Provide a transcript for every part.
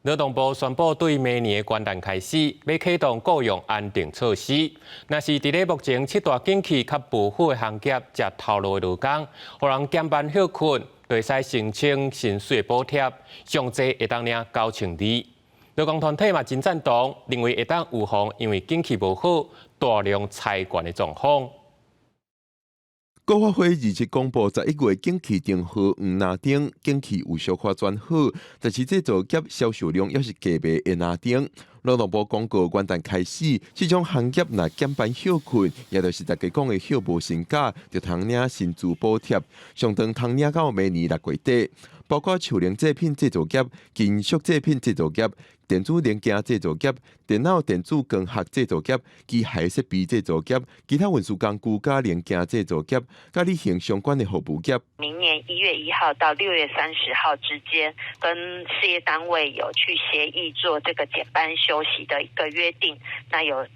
勞動部宣布，對明年的元旦開始，欲啟動雇傭安定措施。若是佇咧目前七大景氣較無好的行業食頭路的勞工，予人減班歇睏，就會使申請薪水的補貼，上濟會當領9200。勞工團體嘛真贊同，認為會當預防因為景氣無好大量裁員的狀況。國發會27公布11月景氣燈號黃藍燈，景氣有小可轉好，但是製造業銷售量猶是低迷的藍燈。勞動部公告元旦開始，這種行業若減班歇睏，也就是大家講的歇無薪假，就通領薪資補貼，上長通領到明年6月底。包括樹林製品製造業、金屬製品製造業、電子零件製造業、電腦電子光學製造業、機械設備製造業、其他運輸工具佮零件製造業、佮旅行相關的服務業。明年1月1號到6月30號之間，跟事業單位有去協議做這個減班休息的一個約定。那有30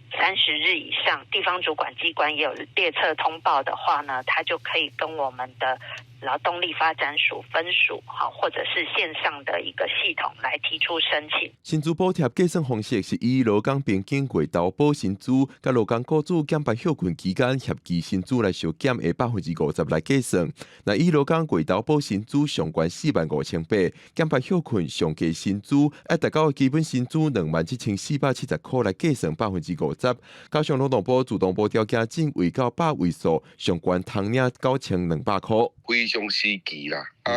日以上，地方主管機關也有列冊通報的話呢，他就可以跟我們的勞動力發展署分署，好，或者是線上的一個系統來提出申請。薪資補貼計算方式是以勞工平均月投保薪資，佮勞工雇主減班歇睏期間合計薪資來相減的50%來計算。若以勞工月投保薪資上懸45,800，減班歇睏上低薪資愛達到基本薪資27,470箍來計算50%，加上勞動部自動步調加進位到百位數，上懸通領9200箍。非常時期啦，啊，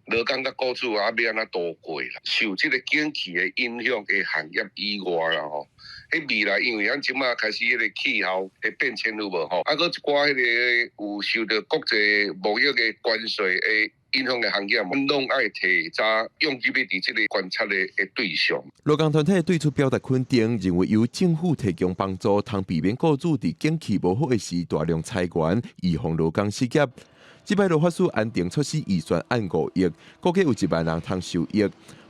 勞工佮雇主啊，欲按怎度過啦？受這個景氣的影響的行業以外啦吼，彼未來因為咱這馬開始彼個氣候的變遷有無吼？啊，閣一寡彼個有受著國際貿易的關稅的影響的行業，阮攏愛提早用入去佇這個觀察的對象。勞工團體對此表達肯定，認為由政府提供幫助，通避免雇主佇景氣無好的時大量裁員，預防勞工失業。這擺勞法署安定措施預算案5億，估計有1萬人通受益。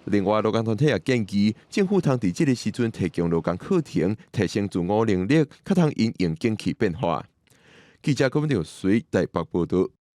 另外，勞工團體也建議政府通佇這個時陣提供勞工課程，提升自我能力，較通因應景氣變化。記者郭文條水台北報導。